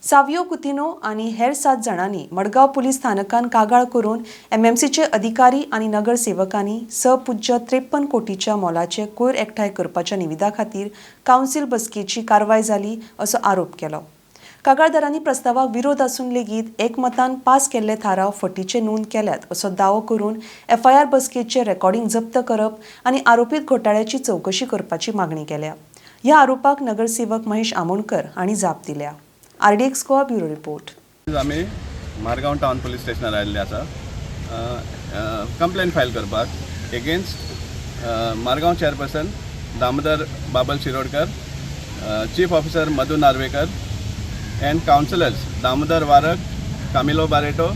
सावियो कुतिनो आनी हेर 7 जाणांनी मडगांव पुलीस स्थानकान कागाळ करून एमएमसीचे अधिकारी आनी नगरसेवकांनी 6.53 कोटीच्या मोलाचे कोयर एकठांय करपाच्या निविदा खातीर कावन्सील बसकेची कारवाय जाली असो आरोप केलो. कागाळदारांनी प्रस्तावाक विरोध आसून लेगीत एकमतान पास केल्ले थाराव फटीचे नोंद केल्यात असो दावो करून एफआयआर बसकेचे रेकॉर्डिंग जप्त करप आनी आरोपीत घोटाळ्याची चवकशी करपाची मागणी केल्या. ह्या आरोपाक नगरसेवक महेश आमोणकर हांणी जाप दिल्या. RDX Goa, bureau report. आमी मारगांव टावन पुलीस स्टेशनार आयिल्ले आसा कंप्लेन फायल करपाक against Margao chairperson Damodar Babal Shirodkar, chief officer Madhu Narvekar and councillors Damodar Warak, Camilo Barreto,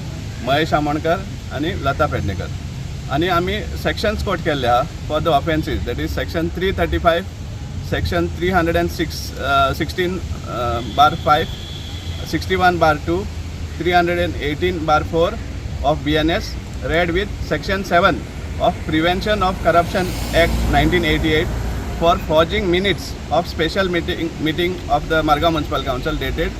Mahesh Amonkar आनी लता पेडणेकर. आनी आमी सेक्शन्स कोट केल्ले आहा for the offences, that is section 335, section 306, 16/5, 61/2, 318/4 of BNS read with section 7 of Prevention of Corruption Act 1988 for forging minutes of special meeting of the Margao Municipal Council dated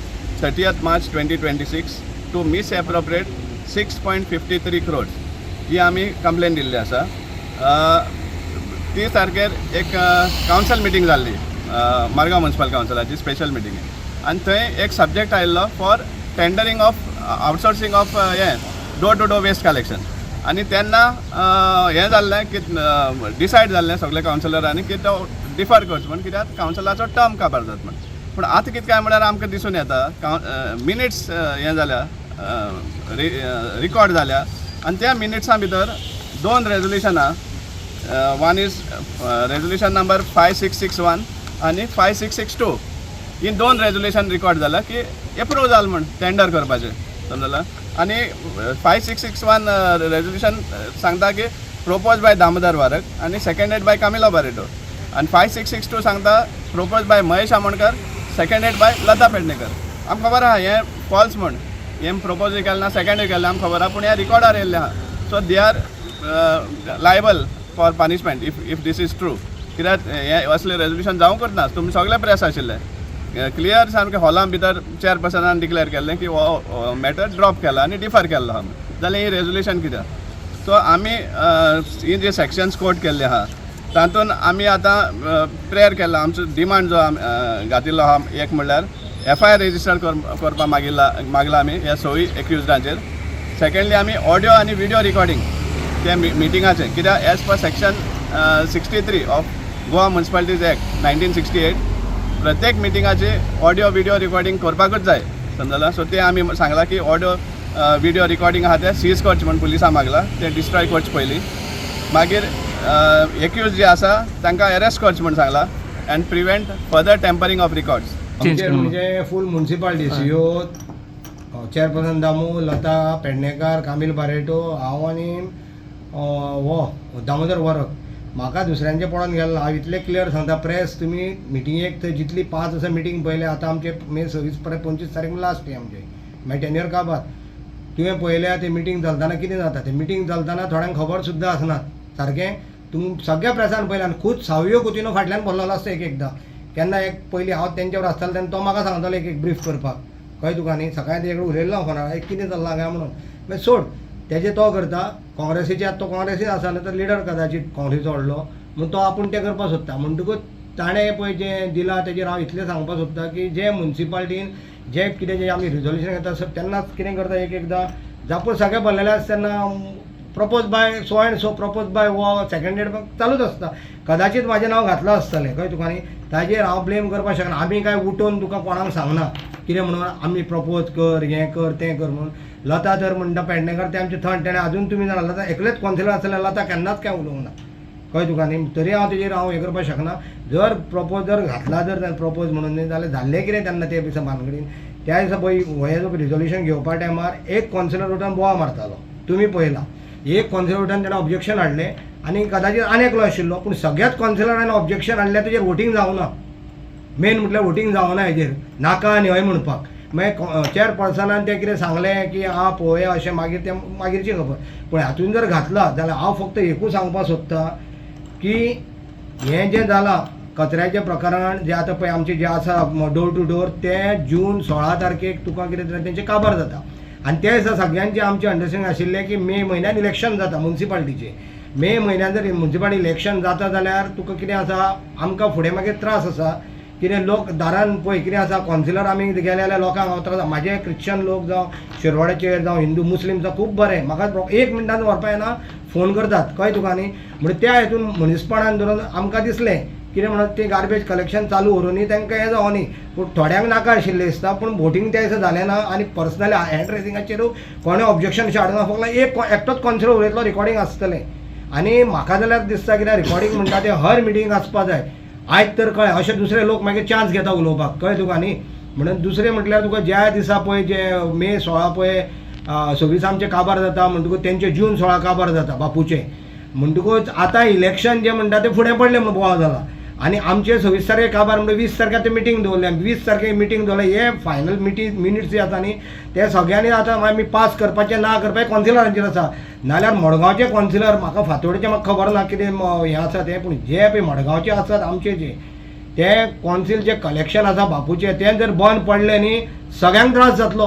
30th March 2026 to misappropriate 6.53 crores. ही आमी complain दिल्ली आसा. 30 तारखेर एक council meeting जाल्ली, Margao municipal कावन्सिलाची special meeting, आनी थंय एक subject आयिल्लो for tendering of outsourcing of हें door to door waste collection. आनी तेन्ना हें जाल्लें की डिसायड जाल्लें सगळे कावन्सिलरांनी की तो डिफर करचो म्हण, कित्याक कावन्सिलाचो टर्म काबार जाता म्हण. पूण आतां कितें काय म्हळ्यार आमकां दिसून येता मिनिट्स हें जाल्या, रिकॉर्ड जाल्या आनी त्या मिनिट्सां भितर दोन रेजोल्युशनां, one is resolution number 5661 आनी 5662, ही दोन रेजोल्युशन रिकॉर्ड जाला की एप्रूव जाल म्हण टेंडर करपाचें, समजला? आनी 5661 रेजोल्युशन सांगता की प्रोपोज बाय दामोदर वारक आनी सेकंडेड बाय कामिलो बारेटो, आनी 5662 सांगता propose by Mahesh Amonkar, seconded by Lata Pednekar. आमकां खबर आहा हें फॉल्स म्हण. हें प्रोपोजूय केलें ना, सेकंडूय केलें, आमकां खबर आहा, पूण हें रिकॉर्डार येयल्लें आहा. So they are liable for punishment if this is true, कित्याक हें असलें रेजोल्युशन जावंकच ना. तुमी सगळे प्रेस आशिल्ले. क्लियर सामकें हॉलान भितर चेअरपर्सनान डिक्लेअर केल्लें की हो मॅटर ड्रॉप केला आनी डिफर केल्लो आहा, जाल्यार ही रेजोल्युशन कित्याक? सो आमी ही जे सेक्शन्स कोट केल्ले आहा तातूंत आमी आतां प्रेयर केला. आमचो डिमांड जो घातिल्लो आहा, एक म्हणल्यार एफआयआर रेजिस्टर करपाक मागिल्ला मागला आमी ह्या सवय एक्युजडांचेर. सेकंडली, आमी ऑडियो आनी विडियो रिकॉर्डिंग त्या मिटिंगाचें, कित्याक as per section 63 of Goa Municipalities Act 1968 प्रत्येक मिटिंगाचे ऑडियो विडियो रिकॉर्डिंग करपाकूच जाय, समजला? सो ते आमी सांगलां की ऑडियो विडियो रिकॉर्डिंग आहा तें सीज करचें म्हूण पुलिसां मागलां, तें डिस्ट्रॉय करचें पयलीं. मागीर एक्यूज जे आसा तांकां अरेस्ट करचें म्हूण सांगलां and prevent further tampering of records. आमचेर म्हणजे full municipality, CO, chairperson Damu, Lata Pednekar, Camil Barreto, हांव आनी हो दामोदर वरक. म्हाका दुसऱ्यांचें पडोन गेलें ना. हांव इतलें क्लियर सांगता प्रेस, तुमी मिटिंगेक थंय जितली 5 वर्सां मिटींग पळयल्या, आतां आमचे मे 26 पर्यंत, 25 तारीख लास्ट आमचे, मागीर टेन्युअर काबार. तुवें पळयल्या ते मिटींग चलतना कितें जाता ते. मिटींग चलतना थोड्यांक खबर सुद्दां आसना सारकें. तुमी सगळ्या प्रेसान पळयल्या आनी खूद सावयो कुतिनो फाटल्यान भरलेलो आसता. एक एकदां केन्ना एक पयलीं हांव तेंच्यावर आसतालो तेन्ना तो म्हाका सांगतालो एक एक ब्रीफ करपाक, कळ्ळें तुका न्ही? सकाळीं तेजे कडेन उलयल्लो हांव फोनार, एक कितें चल्लां काय म्हणून. मागीर सोड तेजे, तो करता काँग्रेसीचे. आतां तो काँग्रेसीन आसा न्ही तर लिडर कदाचित काँग्रेसीचो व्हडलो म्हणून तो आपूण तें करपाक सोदता. म्हणटकूच ताणें पळय जें दिलां तेजेर हांव इतलें सांगपाक सोदता की जे मुन्सिपाल्टीन जे कितें जें आमी रिजोल्युशन घेता तेन्नाच कितें करता, एक एकदां जापूर सगळें भरलेलें आसता तेन्ना propose by so and so, propose by हो, सेकंडेड चालूच आसता. कदाचित म्हाजें नांव घातलां आसतलें, कळ्ळें तुका न्ही? ताजेर हांव ब्लेम करपाक शकना. आमी काय उठोवन तुका कोणाक सांगना कितें म्हणून आमी प्रपोज कर, हें कर, तें कर म्हणून. लता तर म्हणटा पेडणेकर, तें आमचें थंड तेणें अजून तुमी जाणा लता एकलेच कौन्सिलर आसलें, लता केन्नाच कांय उलोवंक ना, कळ्ळें तुका न्ही? तरी हांव तेजेर हांव हें करपाक शकना. जर प्रपोज जर घातला जर ताणें प्रपोज म्हणून न्ही जाल्यार जाल्लें कितें तेन्ना ते दिसा भानगडीन, त्या दिसा पळय हे जो रिजोल्युशन घेवपा टायमार एक कौन्सिलर उठून बोवाळ मारतालो, तुमी पळयला. एक कौन्सिलर उठून तेणें ऑब्जेक्शन हाडलें आनी कदाचित आनी एकलो आशिल्लो, पूण सगळ्याच कौन्सिलरांनी ऑब्जेक्शन हाडलें. तेजेर वोटींग जावना. मेन म्हटल्यार वोटींग जावना हेजेर, नाका आनी हय म्हणपाक. मागीर चेअरपर्सनान तें कितें सांगलें की आं पळोवया अशें, मागीर तें मागीरची खबर. पूण हातून जर घातला जाल्यार हांव फक्त एकूच सांगपाक सोदता की हें जें जालां कचऱ्याचें प्रकरण जें आतां पळय आमचें जें आसा डोर टू डोर, तें जून 16 तारखेक तुका कितें जाता तेंचें काबार जाता. आनी ते दिसा सगळ्यांचें आमचें अंडरस्टँडींग आशिल्लें की मे म्हयन्यान इलेक्शन जाता मुन्सिपाल्टीचें. मे म्हयन्यान जर मुन्सिपाल्टी इलेक्शन जाता जाल्यार तुका कितें आसा, आमकां फुडें मागीर त्रास आसा. कितें लोक दारान पळय कितें आसा, कौन्सिलर आमी गेले जाल्यार लोकांक हांव त्रास. म्हाजे क्रिश्चन लोक जावं शिरवाड्याचेर जावं हिंदू मुस्लीम जावं खूब बरें, म्हाका एक मिनटान व्हरपा येना, फोन करतात, कळ्ळें तुका न्ही. म्हणून त्या हितून मनीसपणान धरून आमकां दिसलें कितें म्हणून तें गार्बेज कलेक्शन चालू उरूं तांकां हें जावं न्ही. पूण थोड्यांक नाका आशिल्लें दिसता, पूण वोटींग त्या दिसा जालें ना. आनी पर्सनली हँड रेजिंगाचेरूय कोणें ऑब्जेक्शन अशें हाडूंक ना, फक्त एक एकटोच कौन्सिलर उलयतलो, रिकॉर्डींग आसतलें. आनी म्हाका जाल्यार दिसता कित्याक रिकॉर्डींग म्हणटा तें हर मिटींग आसपा जाय. आयज तर कळ्ळें अशे दुसरे लोक मागीर चान्स घेता उलोवपाक, कळ्ळें तुका न्ही. म्हणून दुसरें म्हटल्यार तुका ज्या दिसा पळय जे मे 16 पळय 26 आमचें काबार जाता म्हणटकूच तेंचे जून 16 काबार जाता बापूचें, म्हणटकूच आतां इलेक्शन जें म्हणटा तें फुडें पडलें म्हूण बोवाळ जाला. आनी आमचे 26 तारखेक काबार म्हणटा 20 तारखेक ते मिटींग दवरले, 20 तारखेक मिटींग दवरले. हे फायनल मिटींग मिनिट्स जे आसा न्ही ते सगळ्यांनी आतां आमी पास करपाचें ना करपाचें कौन्सिलरांचेर आसा. नाल्यार मडगांवचे कौन्सिलर म्हाका फातोडचे म्हाका खबर ना कितें हें आसा तें, पूण जे पळय मडगांवचे आसात आमचे जे ते कौन्सिल जे कलेक्शन आसा बापूचें तें जर बंद पडलें न्ही सगळ्यांक त्रास जातलो.